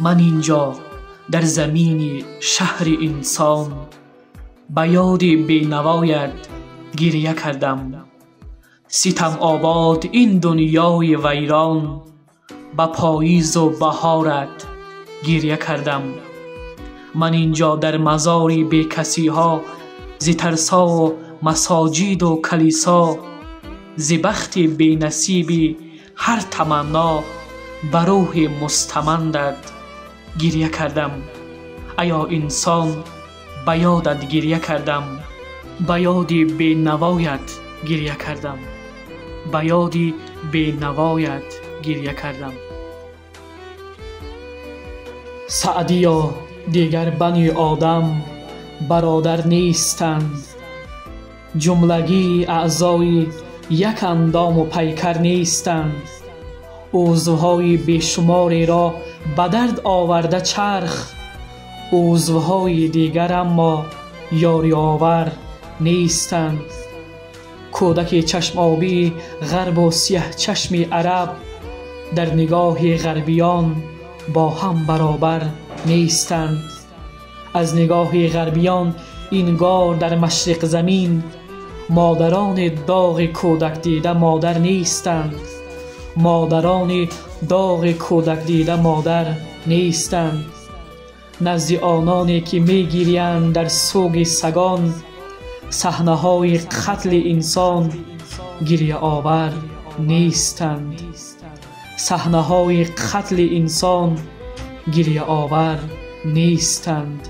Ман инҷо дар замини шаҳри инсон ба ёди бенавоят гиря кардам. Ситам обод ин дунёи вайрон, ба поизу баҳорат гиря кардам. Ман инҷо дар мазори бекасиҳо, зи тарсову масоҷиду калисо, зи бахти бенасиби ҳар таманно, ба рӯҳи мустамандат гиря кардам. Аё инсон, ба ёдат гиря кардам, ба ёди бенавоят гиря кардам, ба ёди бенавоят гиря кардам. Саъдиё, дигар бани одам бародар нестанд, ҷумлагии аъзои як андому пайкар нестанд. Узвҳои бешумореро ба дард оварда чарх, узвҳои дигар аммо ёриовар нестанд. Кӯдаки чашмобии ғарбу сиёҳчашми араб дар нигоҳи ғарбиён бо ҳам баробар нестанд. Аз нигоҳи ғарбиён ин гор дар машриқзамин модарони доғи кӯдакдида модар нестанд. Модарони доғи кӯдакдида модар нестанд. Назди ононе ки мегириянд дар суги сагон, саҳнаҳои қатли инсон гиряовар нестанд. Саҳнаҳои қатли инсон гиряовар нестанд.